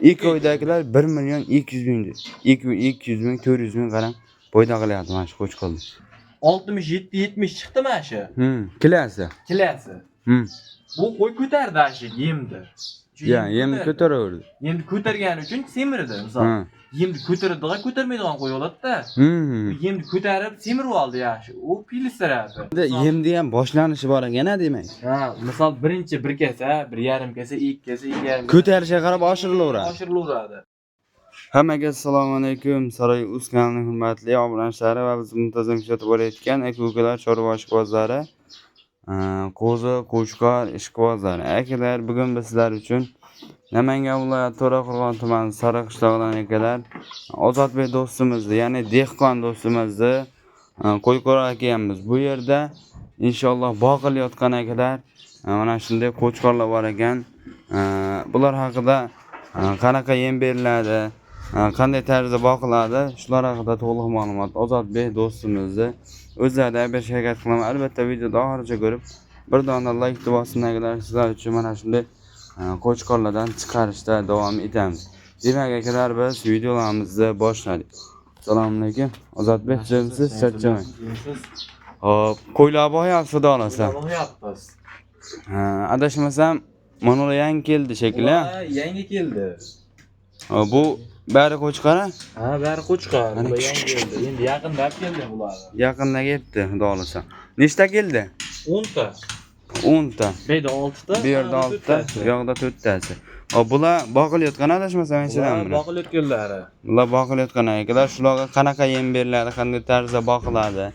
Ikki oydagilar 1 million 200 ming, 200 ming, 400 ming qarang foyda qilyapti mana shu qo'chqorlar. 67-70 chiqdi mana shu. Kilasi. Kilasi. Bu qo'y ko'tardi ana shu yemni. Shu Ya, yemni ko'taraverdi. Yemni ko'targani uchun semirdi, misol. Yemni ko'taradigan, ko'tarmaydigan qo'y oladi-da. Yemni ko'tarib semirib oldi yaxshi. U pilistiradi. Endi yemni ham boshlanishi bor ekan, a demak. Ha, misol birinchi bir kasa, 1,5 kasa, 2 kasa, 2,5 kasa. Ko'tarishiga qarab oshirilaveradi. Oshirilaveradi. Hammaga assalomu alaykum. Saroy Uz kanalining hurmatli obunachilari va biz muntazam kuzatib borayotgan aka-ukalar, chorva ishqibozlari, qo'zi, qo'chqor ishqibozlari. Akalar, bugun biz sizlar uchun Namangan viloyati To'raqo'rg'on tumani Sariq qishlog'idan akalar Ozodbek do'stimizni, ya'ni dehqon do'stimizni qo'y ko'rar ekanmiz. Bu yerda inshaalloh boqilayotgan akalar, mana shunday qo'chqorlar bor ekan. Bular haqida qanaqa yem beriladi, qanday tarzda boqiladi, shular haqida to'liq ma'lumot Ozodbek do'stimizni o'zlaridan berishga harakat qilaman. Albatta videoni oxirigacha ko'rib, bir dona like bosing akalar, sizlar uchun mana shunday qo'chqorlardan chiqarishda davom etamiz. Demak akalar, biz videolarimizni boshladik. Assalomu alaykum. Ozodbek, jimsiz, charchamang. Hop, qo'ylar boqyapsiz, xudo xohlasa. Boqyapmiz. Ha, adashmasam, mana ular yangi keldi shekilli. Ular yangi keldi. Ha, bu bari qo'chqor a? Ha, bari qo'chqor. Mana Bular yangi keldi. Endi yaqinda olib keldi bularni. Yaqinda kelibdi, xudo xohlasa. Nechta keldi? 10 ta. 10 ta. Bu yerda 6 ta. Bu yerda 6 ta, bu yoqda 4 tasi. Hop, bular boqilayotgan adashmasam anchadan Bular beri. boqilayotganlari. Bular boqilayotgan akalar, shularga qanaqa yem beriladi, qanday tarzda boqiladi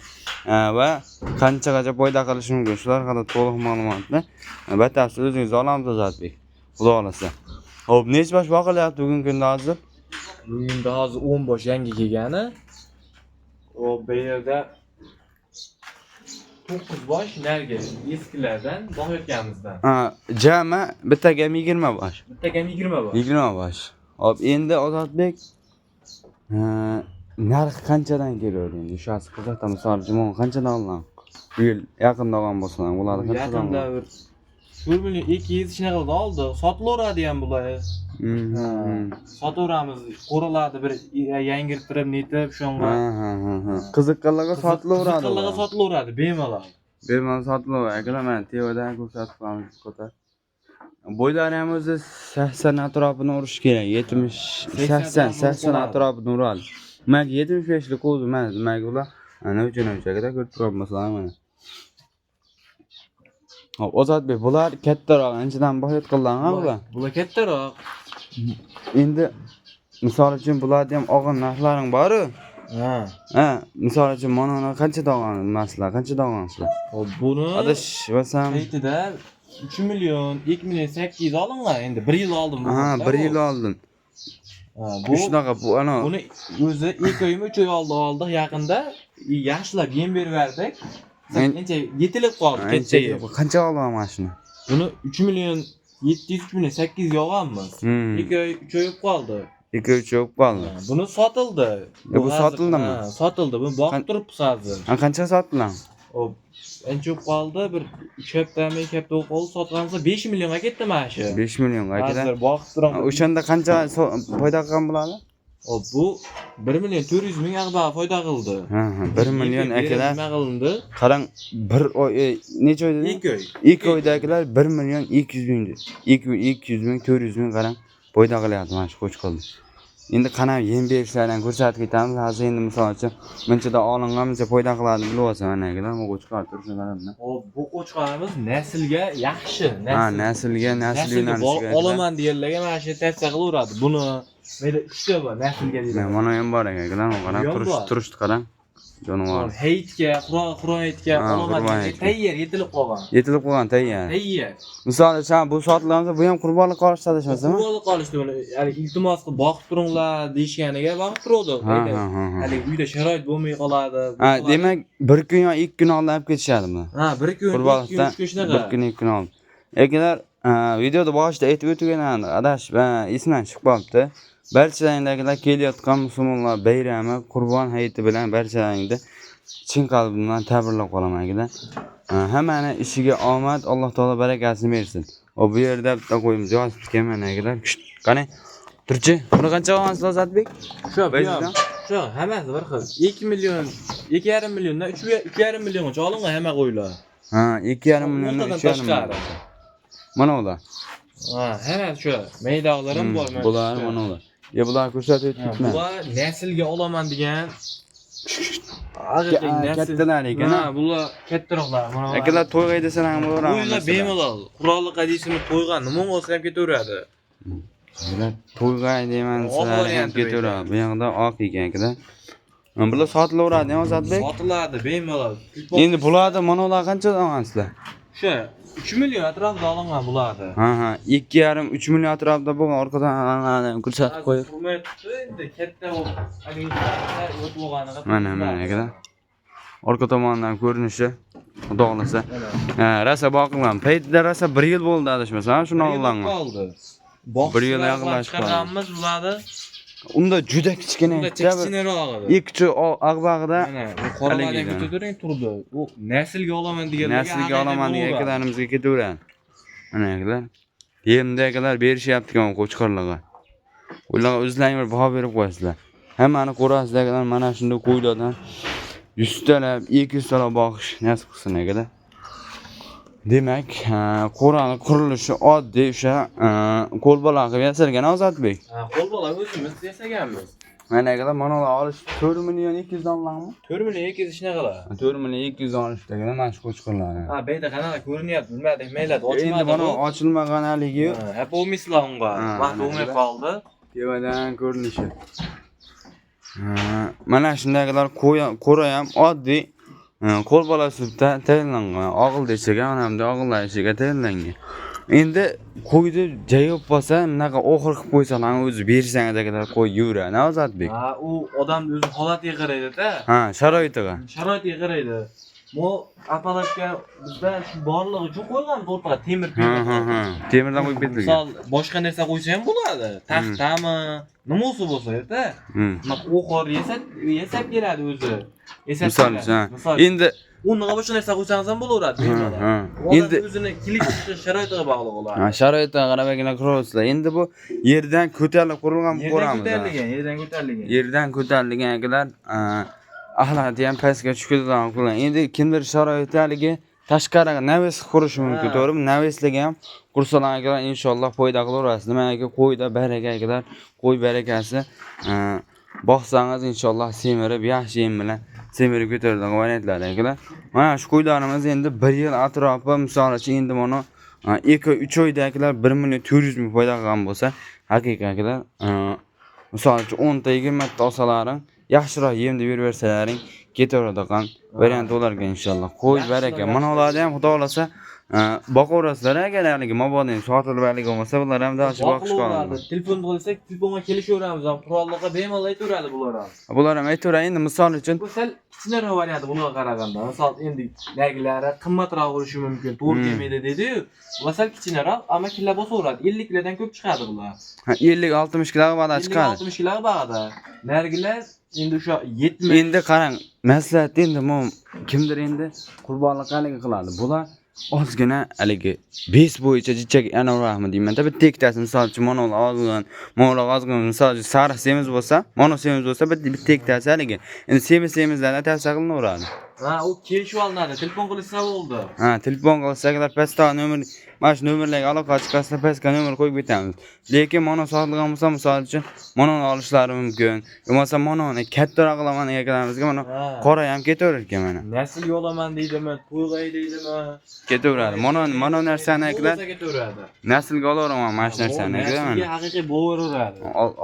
va qanchagacha foyda qilishi mumkin. Shular haqida to'liq ma'lumotni batafsil o'zingiz olamiz Ozodbek. Xudo xohlasa. Hop, necha bosh boqilyapti bugungi kunda hozir? Bugun hozir 10 bosh yangi kelgani. O bu yerda 9 bosh narigi eskilardan boqayotganimizdan. Ha, jami bittaga ham 20 bosh. Bittaga ham 20 bosh. 20 bosh. Hop, endi Ozodbek, narxi qanchadan kelaverdi endi? O'shasi qiziqda, misol uchun, mana qanchadan olgan? Bu yil yaqinda olgan bo'lsalar, ularni qanchadan Yaqinda olgan? bir 4 million 200 shunaqa qilib oldi. Sotilaveradi ham bular. Sotaveramiz. Qo'riladi bir yangirtirib, netib shunga. Ha, ha, ha, ha. Qiziqqanlarga sotilaveradi. Qiziqqanlarga sotilaveradi bemalol. Bemalol sotilaveradi. Akalar, mana tevadan ko'rsatib qo'yamiz ko'tar. Bo'ylari ham o'zi 80 atrofini urish kerak. 70, 80, 80 atrofini uradi. Demak, 75 lik qo'zi emas. Demak, ular novcha novchagida ko'rib turgan bo'lsalar mana. Hop, Ozodbek, bular kattaroq, anchadan boqayotganlar ha bular. Bular kattaroq. Endi misol uchun bularni ham olgan narxlaring bor-u. Ha. Ha, misol uchun mana uni qanchadan olgan masalan, qanchadan olgansizlar? Hop, buni Adashmasam, paytida 3 million, 2 million 800 olingan. Endi 1 yil oldin bu. Ha, 1 yil oldin. Ha, bu Shunaqa bu ana buni o'zi 2 oymi 3 oy oldi oldik yaqinda. Yaxshilab yem berib berdik. Ancha yetilib qoldi ancha katta. Qancha olgan mana shuni? Buni 3 million 700, 3 million 800 olganmiz. 2 oy, 3 oy bo'lib qoldi. 2-3 oy bo'lib qoldi. Ha, buni sotildi. E, bu hozir- sotildimi? Ha, sotildi. Buni boqib turibmiz hozir. Ha, qancha sotilgan? Hop, ancha bo'lib qoldi. Bir 3 haftami, 2 hafta bo'lib qoldi. Sotganimizda 5 millionga ketdi mana shu. 5 millionga akalar. Hozir boqib turamiz. O'shanda qancha foyda qilgan bo'ladi? Hop, bu 1 million 400 ming ag'ba foyda qildi. Ha, ha, 1 million akalar. Nima qilindi? Qarang, bir oy, necha oy deding? 2 oy. 2 oyda akalar 1 million 200 ming, 200 ming, 400 ming qarang foyda qilyapti mana shu qo'chqorlar. Endi qanday yem berishlarini ko'rsatib ketamiz. Hozir endi misol uchun bunchada olingan, buncha foyda qiladi bilib olsa mana akalar, bu qo'chqor turishini qarang. Hop, bu qo'chqorimiz naslga yaxshi, Ha, naslga, nasl naslga yo'nalishiga. olaman deganlarga mana shu tavsiya qilaveradi. Buni mayda 3 ta bor naslga deyiladi. Mana ham bor ekan, akalar, qarang, Bu ham turish, bor. turishni qarang. Jonivor. Hayitga, Qur'on hayitga Ha, olaman Qurbon degan hayitga. tayyor yetilib qolgan. Yetilib qolgan tayyor. Tayyor. Misol uchun bu sotilgansa, bu ham qurbonlik olishdi adashmasam. Qurbonlik olishdi buni. Ya'ni iltimos qilib boqib turinglar deyishganiga boqib turuvdik. Ha, ha, ha, ha. Haligi uyda sharoit bo'lmay qoladi. Bu Ha, qoladi. demak, bir kun yo 2 kun oldin olib ketishadi buni. Ha, bir kun, 2 kun, Qurbonlikdan 3 kun shunaqa. bir kun 2 kun oldin. Akalar, videoda boshida aytib o'tgan adashib, esimdan chiqib qolibdi. Barchalaringdagilar kelayotgan musulmonlar bayrami Qurbon hayiti bilan barchalaringni chin qalbimdan tabriklab qolaman akalar. Hammani ishiga omad, Alloh taolo barakasini bersin. O bu yerda bitta qo'yimiz yotibdi ekan mana akalar. Qani. Turchi, buni qancha olgansiz, Ozodbek? Shu Bayziddan? Shu hammasi bir xil. 2 million, 2,5 milliondan 3,5 milliongacha olingan hamma qo'ylar. Ha, 2,5 milliondan O'rtadan 3,5 million. tashqari. Mana ular. Ha, hammasi shu. Maydonlar ham bor. Mana Bular shu. mana ular. Ya bular ko'rsatib Ha, o'tibman. bular naslga olaman degan haqiqiy nasl. Kattalar ekan, ha? Ha, bular kattaroqlar. Mana bular. Akalar, to'yga desalar ham bo'laveradi. Qo'ylar bemalol. Qurolli qadisini qo'ygan nima bo'lsa ham ketaveradi. Bular to'yga deyman, Oq sizlar ham varianti ketaveradi. Bu yoqda oq ekan akalar. Ha, bular sotilaveradi, ham Ozodbek? Sotiladi bemalol. Endi bularni mana ular qanchadan olgansizlar? Shu 3 million atrofida olingan bularni. Ha, 2,5 3 million atrofida bo'lgan, orqadan ko'rsatib qo'yib. Hurmat endi katta bo'lib, haligi yo'q bo'lganiga. Mana akalar. Orqa tomonidan ko'rinishi, xudo xohlasa. Ha, rosa boqilgan. Paytda rosa 1 yil bo'ldi adashmasam, shuni olingan. Qoldi. Bir yil yaqinlashib qoldi. Chiqarganmiz bularni. Unda juda kichkina Unda edi. kichkinaroq edi. Ikki og'bag'ida Mana u qoralarni Haligi kutaduring turdi. U naslga olaman deganlarga naslga olaman degan akalarimizga ketaveradi. Mana akalar. Yemda akalar berishyapti ekan qo'chqorlarga. Ularga o'zlaring bir baho berib qo'yasizlar. Hammani ko'rasizlar akalar, mana shunday qo'ylardan 100 talab, 200 talab boqish nasib qilsin akalar. Demak, qo'rani qurilishi oddiy o'sha qo'lbola qilib yasalgan, Ozodbek. Ha, qo'lbola o'zimiz yasaganmiz. Mana akalar, mana ular olish 4 million 200 dollarmi? 4 million 200 shunaqa. 4 million 200 olishdi akalar mana shu qo'chqorlarni. Ha, bu yerda qanaqa ko'rinyapti, bilmadik, mayli, Endi ochmadi. mana ochilmagan haligi Ha, hap olmaysizlar unga. Ha, Vaqt mana bo'lmay shular. qoldi. Tevadan ko'rinishi. Ha, mana shundaylar qo'ra ham oddiy qo'lbola uslubda tayyorlangan. Og'il ichiga, mana bunday og'illar ichiga tayyorlangan. Endi qo'yni jayib bo'lsa, bunaqa oxir qilib qo'ysalar, o'zi bersangiz akalar qo'y yuraveradi, Ozodbek. Ha, u odamni o'zi holatiga qaraydi-da. Ha, sharoitiga. Sharoitiga qaraydi. Mo apalabga bizda shu borlig'i uchun qo'yganmiz o'rtaga temir Ha. Temirdan qo'yib berilgan. Misol boshqa narsa qo'ysa ham bo'ladi. Taxtami, nima bo'lsa bo'lsa-da. Bunaqa o'xir yasab keladi o'zi. Yasab Misol keladi. uchun, ha. Misol Endi o'rniga boshqa narsa qo'ysangiz ham bo'laveradi bemalol. Ha. Endi Endi o'zini kelib chiqishi sharoitiga bog'liq bo'ladi. Ha, sharoitiga qarabgina qurasizlar. Endi bu yerdan ko'tarilib qurilgan Yerdan qo'ramiz. Ha. ko'tarilgan, yerdan ko'tarilgan. Yerdan ko'tarilgan akalar, axlati ham pastga tushib ketadigan qilingan. Endi kimdir sharoiti haligi tashqari naves qurishi mumkin, Ha. to'g'rimi? Navesligi ham qursalar akalar inshaalloh foyda qilaverasiz. Nimaki qo'yda baraka akalar, qo'y barakasi. Boqsangiz inshaalloh semirib, yaxshi yem bilan semirib ko'taradigan variantlar akalar. Mana shu qo'ylarimiz endi 1 yil atrofi, misol uchun endi mana 2-3 oyda akalar 1 million 400 ming foyda qilgan bo'lsa, haqiqiy akalar, misol uchun 10 ta 20 ta olsalaring, yaxshiroq yem deb beraversalaring ketaveradigan variant bo'lar ekan inshaalloh. Qo'y Yaxshi, baraka. yaxshi. Mana ularni ham xudo xohlasa boqaverasizlar agar haligi mabodo endi sotilib haligi bo'lmasa, bular ham dashi boqishga Boqilaveradi. olinadi. Telefon qilsak, telefonga kelishaveramiz ham. Qurolliqqa bemalol aytaveradi bular ham. Bular ham aytaveradi endi misol uchun Bu sal kichkinaroq varianti bunga qaraganda. Misol endi nargilari qimmatroq bo'lishi mumkin. To'g'ri kelmaydi dedi-yu. Bular sal kichkinaroq, ammo kilo bosaveradi. 50 kilodan ko'p chiqadi bular. 50-60 kilo bada chiqadi. 50-60 kilo bag'da. Nargilar endi o'sha 70 Endi qarang, maslahat endi bu kimdir endi qurbonlik haligi qiladi. Bular ozgina haligi bes bo'yicha jichak anavraqmi deyman-da, bitta ikkitasi misol uchun mana ular ozg'in, mana ular ozg'in, misol uchun sariq semiz bo'lsa, mana semiz bo'lsa bitta ikkitasi haligi. Endi semiz semizlardan tavsiya qilinaveradi. Ha, u kelishib olinadi. Telefon qilsa bo'ldi. Ha, telefon qilsanglar pastda nomer, mana shu nomerlarga aloqa chiqasizlar, pastga nomer qo'yib ketamiz. Lekin mana sotilgan bo'lsa, misol uchun mana uni olishlari mumkin. Bo'lmasa mana uni kattaroq qilaman akalarimizga mana qora ham ketaverar ekan mana. Nasl yolaman deydimi, to'yg'ay deydimi? Ketaveradi. Mana narsani akalar Bo'lsa ketaveradi. naslga olaveraman mana shu narsani akalar Naslga mana. haqiqiy bo'laveradi.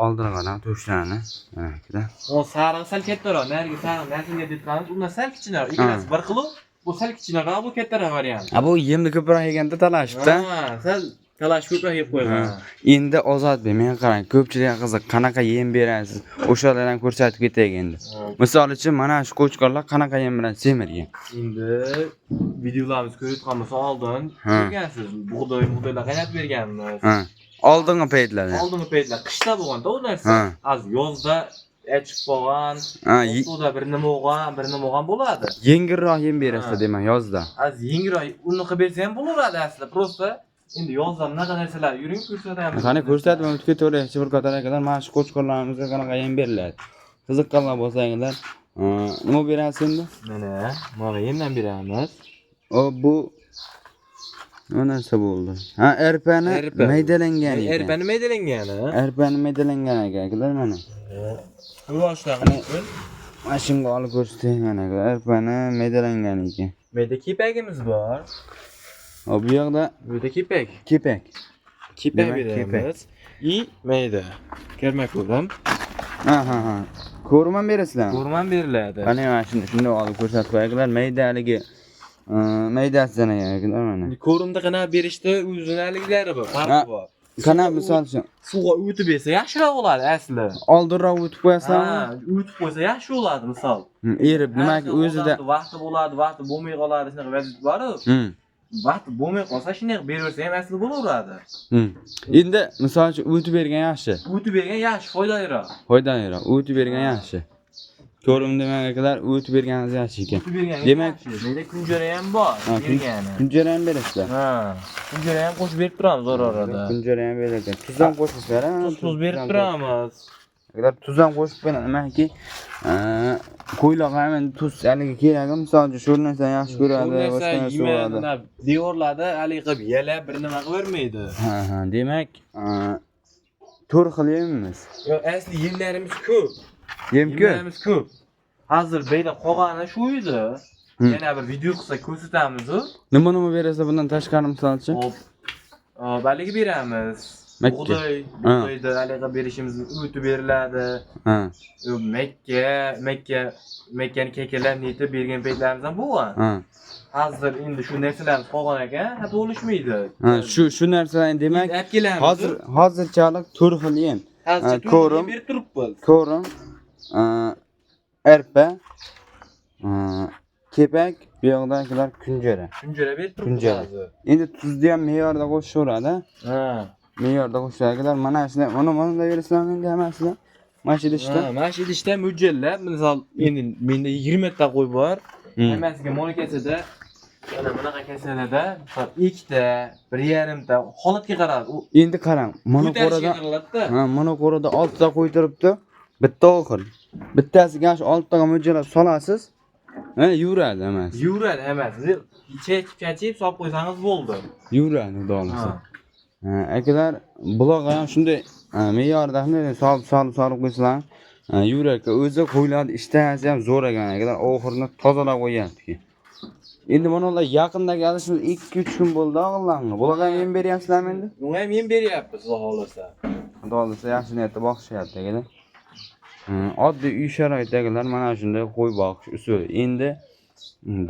Oldin qarang to'shlarni. Mana akalar. O sariq sal kattaroq, narigi sariq naslga deyotganimiz undan sal kichkinaroq. Ikkalasi bir xil, bu sal kichkinaroq, bu kattaroq variant. Ha, bu yemni ko'proq yeganda talashibdi. Ha, sal talash ko'proq yeb qo'ygan. Endi Ozodbek, menga qarang, ko'pchilik qiziq, qanaqa yem berasiz? O'shalardan ko'rsatib ketaylik endi. Misol uchun mana shu qo'chqorlar qanaqa yem bilan semirgan? Endi videolarimizni ko'rayotgan bo'lsa oldin ko'rgansiz, bug'doylar qaynatib berganmiz. Ha. Oldingi paytlarda. Oldingi paytlar qishda bo'lganda u narsa. Hozir yozda achib qolgan, suvda bir nima bo'lgan, bir nima bo'lgan bo'ladi. Yengilroq yem berasiz deyman yozda. Az yengilroq uni qilib bersa ham bo'laveradi aslida. Prosta Endi yozda bunaqa narsalar yuring, ko'rsatamiz. Qani ko'rsatib o'tib ketaveraychi bir qator akalar, mana shu qo'chqorlarimizga qanaqa yem beriladi. Qiziqqanlar bo'lsanglar, nima berasiz endi? Mana, mana yemdan beramiz. O bu nima narsa bo'ldi? Ha, erpani Erpa. maydalangan ekan. Erpani maydalangani. Erpani maydalangan ekan akalar mana. Rivojlangan. Mana shunga olib ko'rsatay mana akalar, erpani maydalangan ekan. Bu yerda kepagimiz bor. O bu yoqda Bu yerda kepak. kepak. Kepak Demak, beramiz. И mayda. Kerma ko'rim. Ha ha ha. Ko'rim ham berasizlarmi? Ko'rim ham beriladi. Mana mana shuni shunday olib ko'rsatib qo'yinglar, maydaligi maydasidan ekan akalar mana. Ko'rimni qanaqa berishda o'zini haliklari bor, Ha. farqi bor. Qanaqa misol uchun Suvga o'tib bersa yaxshiroq bo'ladi asli. oldinroq o'tib qo'yasizlarmi? Ha, o'tib qo'ysa yaxshi bo'ladi misol. Erib nimaki Har xil o'zida. odamni vaqti bo'ladi, vaqti bo'lmay qoladi, shunaqa vaziyat bor-ku. Vaqti bo'lmay qolsa shunday qilib beraversa ham asli bo'laveradi. Endi misol uchun o'tib bergan yaxshi. O'tib bergan yaxshi, foydaliroq. Foydaliroq. O'tib bergan yaxshi. Ko'rim demak akalar, o'tib berganingiz yaxshi ekan. O'tib bergan Demak- yaxshi. Menda kunjara ham bor, Ha, bergani. Kunjara ham berasizlar. Ha, kunjara ham qo'shib berib turamiz ora-orada. Kunjara ham beriladi. Tuz ham qo'shasizlar, ha? Tuz berib turamiz. Akalar tuz ham qo'shib qo'yadi. Nimaki, qo'ylar ham endi tuz haligi kerak, misol uchun shu narsani yaxshi ko'radi, Shu narsa boshqa narsa yemadi, bo'ladi. devorlarda haligi qilib yalab bir nima qilavermaydi. Ha, ha, demak, to'rt xil yemimiz. Yo, asli yemlarimiz ko'p. Yem ko'p. Yemlarimiz ko'p. Hozir bu yerda qolgani shu edi. Yana bir video qilsak ko'rsatamiz-u. Nima nima berasizlar bundan tashqari misol uchun? Hop. Hop, haligi beramiz. Makka. Bug'doy, Ha. bug'doyni haligi berishimiz o'ti beriladi. Ha. Yo, Makka, Makka, Makkani kekalab netib bergan paytlarimiz ham bo'lgan. Ha. Hozir endi shu narsalarimiz qolgan ekan, xato bo'lishmaydi. Ha, shu narsalarni demak Olib kelamiz. hozir hozirchalik to'rt xil yem. Hozircha ha, to'rt xil ko'rim. berib turibmiz. Ko'rim, arpa, kepak, bu yoqda akalar kunjara. Kunjara berib turibmiz Kunjara. hozir. Endi tuzni ham me'yorda qo'shishaveradi. Ha. Me'yorda qo'shishadi akalar. Mana shuni, mana mana berasizlarmi endi hammasini? Mana shu idishda. Ha, mana shu idishda mo'ljallab, misol endi menda 20 ta qo'y bor. Hammasiga mo'l kasada, mana bunaqa kasalada, misol ikkita, 1.5 ta holatga qarab, u Endi qarang, ko'tarishga monoqo'rada qaraladida. ha, monoqo'rada 6 ta qo'y turibdi. Bitta oxir. Bittasiga shu 6 taga mo'ljallab solasiz. Ha, yuradi hammasi. Yuradi hammasi. Chekib, chachib solib qo'ysangiz bo'ldi. Yuradi xudo xohlasa. Ha. Ha, akalar, buloq ham shunday me'yorda shunday solib solib solib qo'ysalar, yurak o'zi qo'yiladi, ishtahasi ham zo'r ekan akalar, oxirini tozalab qo'yyapti. Endi mana ular yaqinda kelishimiz 2-3 kun bo'ldi og'illarni. Buloq ham yem beryapsizlarmi endi? Unga ham yem beryapmiz, xudo xohlasa. Xudo xohlasa yaxshi niyatda boqishyapti akalar. Oddiy uy sharoitidagilar mana shunday qo'y boqish usuli. Endi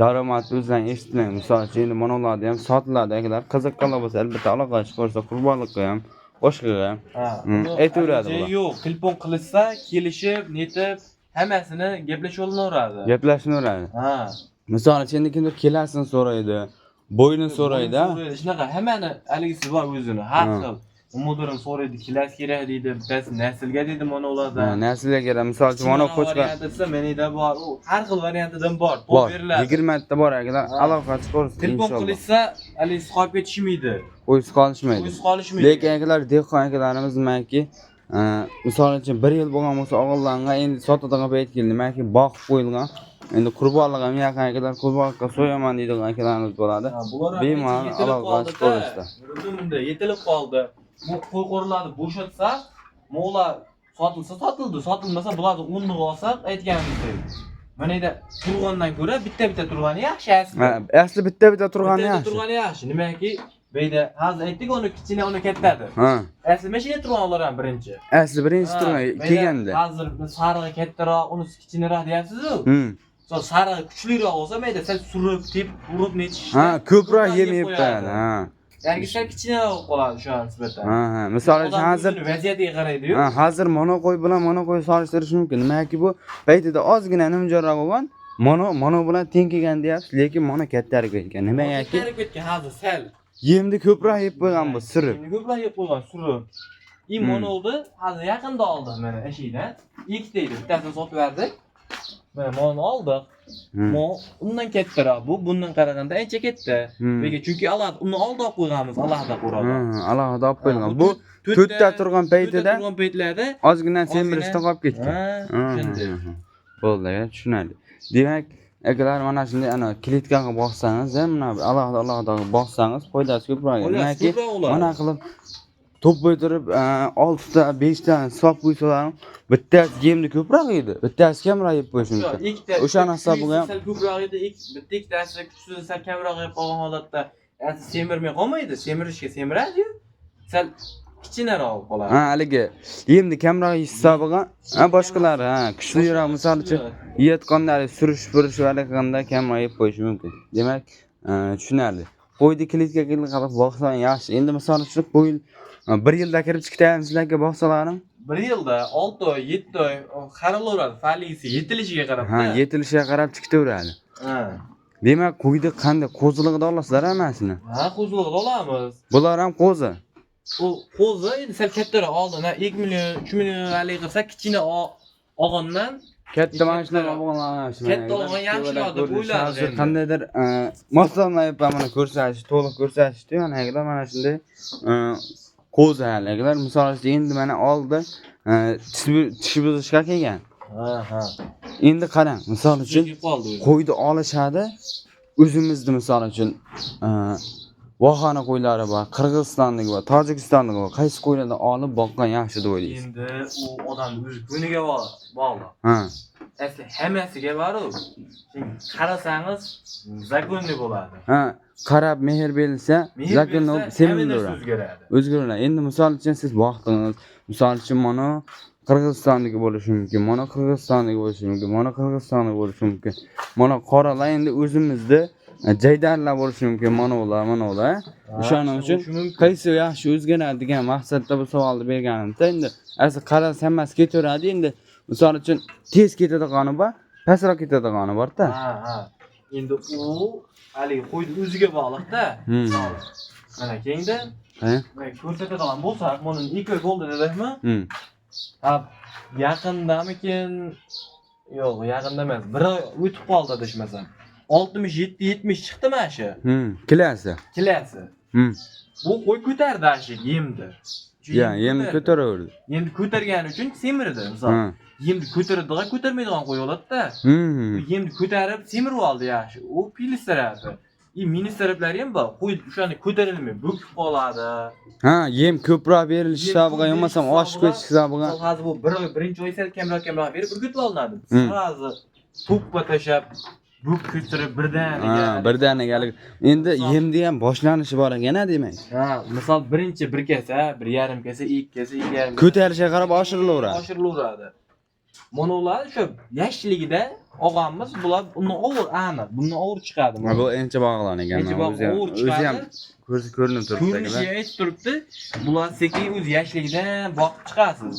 daromadni o'zlaring eshitmang. Misol uchun endi mana ularni ham sotiladi akalar. Qiziqqanlar bo'lsa albatta aloqa chiqarsa qurbonlikqa ham, boshqaga ham. Ha. Aytaveradi joyi bular. Yo'q, telefon qilishsa, kelishib, netib, hammasini gaplashib olinaveradi. Gaplashinaveradi. Ha. Misol uchun endi kimdir kelasini so'raydi, bo'yini so'raydi. Ha? So'raydi. Shunaqa hammani haligisi bor o'zini, har Ha. xil. Umudirim so'raydi, kelas kerak deydi, bittasi naslga deydi mana ulardan. Ha, naslga kerak. Misol uchun mana qo'chqor varianti desa menida bor. U har xil variantidan bor. To'p bor. beriladi. 20 ta bor akalar. Ha. Aloqa chiqarsin Telefon inshaalloh. qilishsa, haligi qolib ketishmaydi. Qo'ysiz qolishmaydi. O'zi qolishmaydi. Lekin akalar dehqon akalarimiz nimaki, misol uchun 1 yil bo'lgan bo'lsa og'illarga endi sotadigan payt keldi. Nimaki boqib qo'yilgan. Endi qurbonlik ham yaqin akalar qurbonlikka so'yaman deydigan akalarimiz bo'ladi. Ha, bular ham Bemalol yetilib aloqa qoldi-da. chiqaverishdi. Bunday yetilib qoldi. Bu qo'y qo'rilarni bo'shatsa, mo'la sotilsa sotildi, sotilmasa bularni o'rniga olsak aytganimizdek. Mana yerda turg'andan ko'ra bitta-bitta turg'ani yaxshi asli. Ha, asli bitta-bitta turgani Bitta-bitta yaxshi. turg'ani yaxshi. Nimaki, bu yerda hozir aytdik uni kichkina, uni katta deb. Ha, Asli mana shu yerda turganlar ham birinchi. asli birinchi Ha, turgan bu yerda kelganda. Hozir biz sarig'i kattaroq, unisi kichkinaroq deyapsiz-ku. Misol sarig'i kuchliroq bo'lsa, mayda sal surib, tepib, urib netishda. Ha, ko'proq yem yeb yeb qo'yadi. qo'yadi. Ha. Ya'ni sal kichkinaroq bo'lib qoladi shu nisbatan. Ha, ha. Misol uchun Odam hozir o'zini vaziyatiga qaraydi-yu. ha, hozir mono qo'y bilan mono qo'y solishtirish mumkin. Nimaki bu paytida ozgina nimjonroq bo'lgan, mono mono bilan teng kelgan deyapsiz, lekin mono kattarib ketgan. Nimagaki Kattarib ketgan hozir sal. yemni ko'proq yeb qo'ygan bu surib. Endi ko'proq yeb qo'ygan surib. I monolni hozir yaqinda oldim mana eshikdan. Ikkita edi, bittasini sotib yubordik. Mana buni oldik. Mo undan kattaroq, bu bundan qaraganda ancha katta. Nega? Chunki alohida uni oldi olib qo'yganmiz, alohida qo'rada. Alohida olib qo'yilgan. Bu to'rtta turgan paytida to'rtta turgan paytlarda ozgina semirishdan qolib ketgan. Ha, shunday. Bo'ldi, aka, tushunarli. Demak, akalar mana shunday ana kletka qilib boqsangiz, mana alohida alohida qilib boqsangiz foydasi ko'proq. Foydasi Nimaki, ko'proq bo'ladi. mana qilib to'p turib 6 ta, 5 ta hisob qo'ysalar ham bittasi yemni ko'proq yeydi, bittasi kamroq yeb qo'yishi O'sha mumkin. ikkita O'shani hisobiga ham sal ko'proq edi, bitta ikkitasi kuchsiz sal kamroq yeb qolgan holatda asli semirmay qolmaydi, semirishga semiradi-yu, sal kichkinaroq bo'lib qoladi. Ha, haligi yemni kamroq yeyish hisobiga, ha, boshqalari, ha, kuchliroq misol uchun yeyotganlari surish purish qilganda kamroq yeb qo'yishi mumkin. Demak, tushunarli. Qo'yni kletka qilib boqsang yaxshi. Endi misol uchun qo'y bir yilda kirib chiqdi sizlarga boqsalarim. Bir yilda 6 oy, 7 oy qaraveradi, falisi yetilishiga qarab. Ha, yetilishiga qarab chiqitaveradi. Ha. Demak, qo'yni qanday qo'zilig'ida olasizlar hammasini? Ha, qo'zilig'ida olamiz. Bular ham qo'zi. U qo'zi endi sal kattaroq oldin, ha, 2 million, 3 million haligi qilsa kichkina og'ondan Katta mana shunaqa bo'lgan. Katta olgan yaxshiroq deb o'ylardik Hozir endi. qandaydir moslamayev mana ko'rsatish, to'liq ko'rsatishdi. Mana akalar mana shunday qo'zi haligilar misol uchun endi mana oldi tishi buzishga kelgan. Ha, ha. Endi qarang, misol uchun Kelib qoldi o'zi. qo'yni olishadi. O'zimizni misol uchun Vohani qo'ylari bor, Qirg'izistonniki bor, Tojikistonniki bor. Qaysi qo'ylarni olib boqqan yaxshi deb o'ylaysiz? Endi u odamni o'z ko'niga bog'liq. Ha. Asli hammasiga bor-u. Qarasangiz zakunli bo'ladi. Ha, qarab mehr berilsa, Mehr zakun bersa, hamma narsa semiradi. o'zgaradi. O'zgaradi. Endi misol uchun siz boqdingiz, misol uchun mana Qirg'izistonniki bo'lishi mumkin, mana Qirg'izistonniki bo'lishi mumkin, mana Qirg'izistonniki bo'lishi mumkin. Mana qoralar endi o'zimizda jaydarlar bo'lishi mumkin, mana ular, mana ular. O'shaning uchun qaysi yaxshi o'zgaradi degan maqsadda bu savolni berganimda endi asli qarasa hammasi ketaveradi. Endi misol uchun tez ketadigani bor, pastroq ketadigani bor-da. Ha, ha. Endi u haligi qo'yni o'ziga bog'liq-da. Mana keyinda Ha? mana ko'rsatadigan bo'lsak, mana 2 oy bo'ldi dedikmi? Ha, yaqindamikin? Yo'q, yaqinda emas. Bir oy o'tib qoldi adashmasam. 67 70 chiqdi mana shu. Kilasi. Kilasi. Bu qo'y ko'tardi ana shu yemni. Shu Ya, yemni ko'taraverdi. Yemni ko'targani uchun semirdi, misol. Yemni ko'taradigan, ko'tarmaydigan qo'y bo'ladi-da. Yemni ko'tarib semirib oldi yaxshi. U plyus tarafi. Minus taraflari ham bor. Qo'y o'shani ko'tarilmay bo'kib qoladi. Ha, yem ko'proq berilishi Yem hisobiga, ko'p bo'lmasam berilishi oshib ketish hisobiga. Misol hozir bu bir oy, birinchi oy sal kamroq kamroq berib urgutib olinadi. Sразу to'ppa tashlab bo'k ko'tarib birdaniga. Ha, birdaniga haligi. Endi yemni ham boshlanishi bor ekan-a demak. Ha, misol birinchi bir kasa, bir yarim kasa, ikki kasa, ikki yarim kasa. Ko'tarilishiga qarab oshirilaveradi. Oshirilaveradi. Mana ular shu yoshligida og'amiz bular bundan og'ir aniq, bundan og'ir chiqadi. Ha, bu encha bog'lan ekan. Encha bog' O'zi ham og'ir o'zi ham chiqadi. ko'rinib turibdi. Ko'rinishi aytib turibdi. Bular sekin o'z yoshligidan boqib chiqasiz.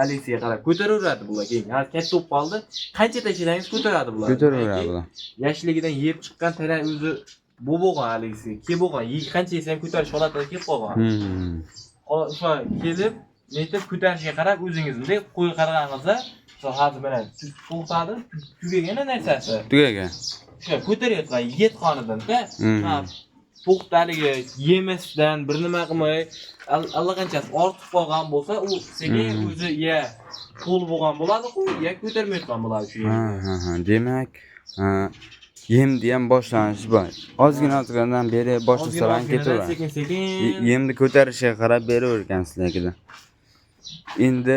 Alisiga qarab ko'taraveradi bular keyin. Ha, katta bo'lib qoldi. Qancha tashlasangiz ko'taradi bular. Ko'taraveradi bular. Yoshligidan yeb chiqqan tana o'zi bu bo'lgan haligi, kelib bo'lgan. Qancha yesa ham ko'tarish holatiga kelib qolgan. O'sha kelib, netib ko'tarishiga qarab o'zingiz bunday qo'y qaraganingizda, misol hozir mana to'xtadi, tugagan narsasi. Tugagan. O'sha ko'tarayotgan yetqonidan-da, ha, to'xtaligi yemasdan bir nima qilmay, allaqanchasi ortib qolgan bo'lsa, u sekin o'zi ya to'l bo'lgan bo'ladi, u ya ko'tarmayotgan bo'ladi shu Ha, yerda. ha, ha. Demak, yemni ham boshlanishi bor. Ozgina ozginadan beri boshlasalar ham ketaveradi. Sekin sekin Yemni ko'tarishiga qarab beravergan sizlarga. Endi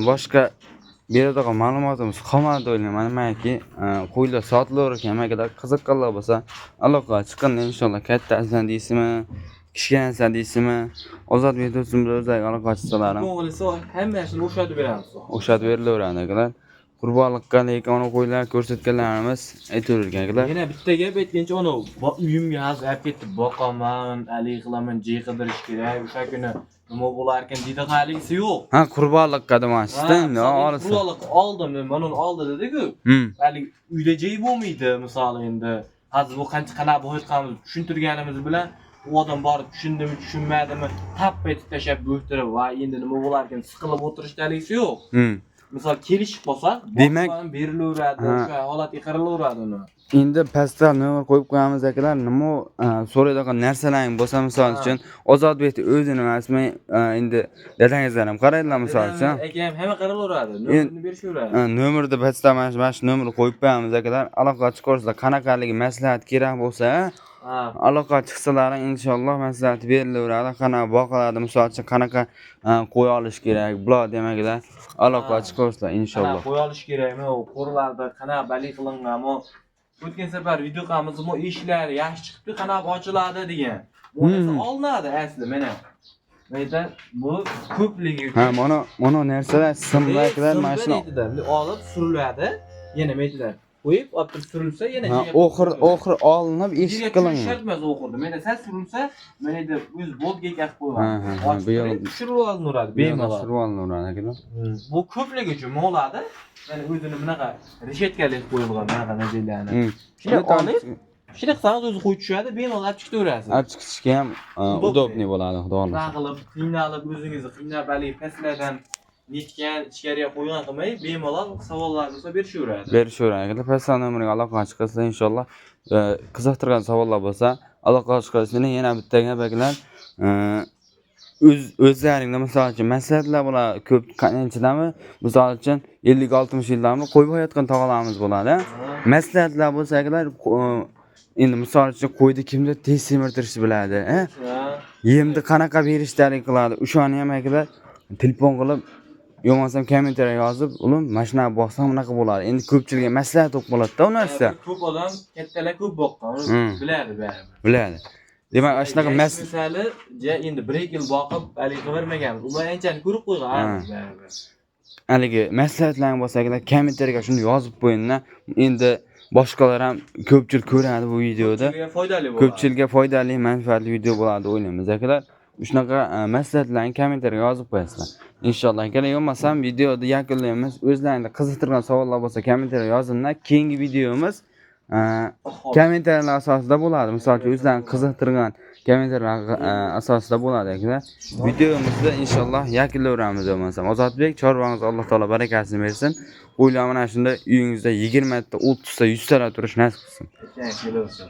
boshqa beradigan ma'lumotimiz qolmadi o'ylayman. Nimaki, qo'ylar sotilaver ekan, agar qiziqqanlar bo'lsa, aloqaga chiqin inshaalloh. Kattasidan deysizmi, kichkinasidan deysizmi, Ozodbek do'stimiz o'zlariga aloqa chiqsalar ham Ko'ngilisi hammasini o'xshatib beramiz. o'xshatib berilaveradi akalar. Qurbonlikqa lekin ona qo'ylar ko'rsatganlarimiz aytavergan akalar. Yana bitta gap aytgancha uni uyimga hozir olib ketib boqaman, haligi qilaman, jey qidirish kerak, o'sha kuni nima bo'larkan deydi, haligisi yo'q. Ha, qurbonlikqa demoqchisizda, endi olsa. Qurbonlik oldim, mana uni oldi dedi-ku. Haligi uyda jey bo'lmaydi, misol endi. Hozir bu qancha qanaqa bo'layotganimizni tushuntirganimiz bilan u odam borib tushundimi, tushunmadimi, tap etib tashlab bo'ktirib, va endi nima bo'larkan, siqilib o'tirishda haligisi yo'q. Misol kelishib qolsak, Demak- boshqani berilaveradi, Ha. o'sha holatga qaraveradi uni. Endi pastda nomer qo'yib qo'yamiz akalar. Nima so'raydigan narsalar bo'lsa, misol Ha. uchun Ozodbekni o'zini emasmi, endi dadangizlar ham qaraydilar misol uchun. Akam hamma qaraveradi, nomerini berishaveradi. Nomerni pastda mana shu nomerni qo'yib qo'yamiz akalar. Aloqa chiqarsizlar, qanaqaligi maslahat kerak bo'lsa, Ha. aloqa chiqsalaring inshaalloh maslahat berilaveradi. Qanaqa boqiladi, misol uchun qanaqa qo'ya olish kerak, bular demaklar aloqa Ha. chiqarsizlar Qanaqa inshaalloh. qo'ya olish kerakmi, u qo'rilarda qanaqa balik qilinganmi? O'tgan safar video qilamiz, bu eshiklar yaxshi chiqibdi, qanaqa ochiladi degan. Bu narsa olinadi asli mana. Bu yerda bu ko'pligi. Ha, mana narsalar simlar akalar, mana shuni olib suriladi. Yana maydadan qo'yib, olib turib surilsa yana Ha, oxir olinib eshik Yerga tushish qilingan. shart emas o'xirda. Mana sal surilsa, mana yerda o'z boltga qilib Ha, qo'ygan. ha, ha, Ochib bu yoq- turib tushirib olinaveradi bemalol. Surib olinaveradi akalar. Bu ko'pligi uchun moladi. Mana o'zini bunaqa reshetkali qilib qo'yilgan bunaqa narsalarni. Shunday olib, shunday qilsangiz o'zi qo'yib tushadi, bemalol olib chiqaverasiz. Olib chiqishga ham Удобный. удобный bo'ladi, xudo Bunaqa xohlasa. qilib, qiynalib, o'zingizni qiynab haligi pastlardan netgan, ichkariga qo'ygan qilmay, bemalol savollar bo'lsa berishaveradi. Berishaveradi akalar. Pastda nomerga aloqa chiqasizlar inshaalloh. Qiziqtirgan savollar bo'lsa, aloqa chiqasizlar. Yana bitta gap akalar, o'zlaringda misol uchun maslahatlar bo'ladi ko'p qanchadami? Misol uchun 50-60 yildanmi qo'yib qo'yayotgan tog'alarimiz bo'ladi. Maslahatlar bo'lsa akalar, endi misol uchun qo'yni kimdir tez semirtirishni biladi, a? Ha. Yemni qanaqa berishlari qiladi. O'shani ham akalar telefon qilib, yo bo'lmasam kommentariya yozib, ulim mana shunaqa boqsam bunaqa bo'ladi. Endi ko'pchilikka maslahat bo'lib qoladi-da u narsa. Ko'p odam, kattalar ko'p boqqan, uni biladi baribir. Biladi. Demak, ana shunaqa Yosh misoli, ja endi 1-2 yil boqib, haligi qilavermaganmiz. Ular anchani ko'rib qo'ygan baribir. Haligi maslahatlaring bo'lsa akalar kommentariyaga shuni yozib qo'yinglar. Endi boshqalar ham ko'pchilik ko'radi bu videoda. Ko'pchilikka foydali bo'ladi. Ko'pchilikka foydali, manfaatli video bo'ladi deb o'ylaymiz akalar. Shunaqa maslahatlarni kommentariyaga yozib qo'yasizlar. Inshaalloh akalar, bo'lmasam videoni yakunlaymiz. O'zlaringni qiziqtirgan savollar bo'lsa kommentariyaga yozinglar. Keyingi videomiz kommentariyalar asosida bo'ladi. Misol uchun o'zlaringni qiziqtirgan kommentariyalar asosida bo'ladi akalar. Videomizni inshaalloh yakunlayveramiz bo'lmasam. Ozodbek, chorvangizga Alloh taolo barakasini bersin. O'ylar mana shunda uyingizda 20 ta, 30 ta, 100 ta turish nasib qilsin. Kelaversin.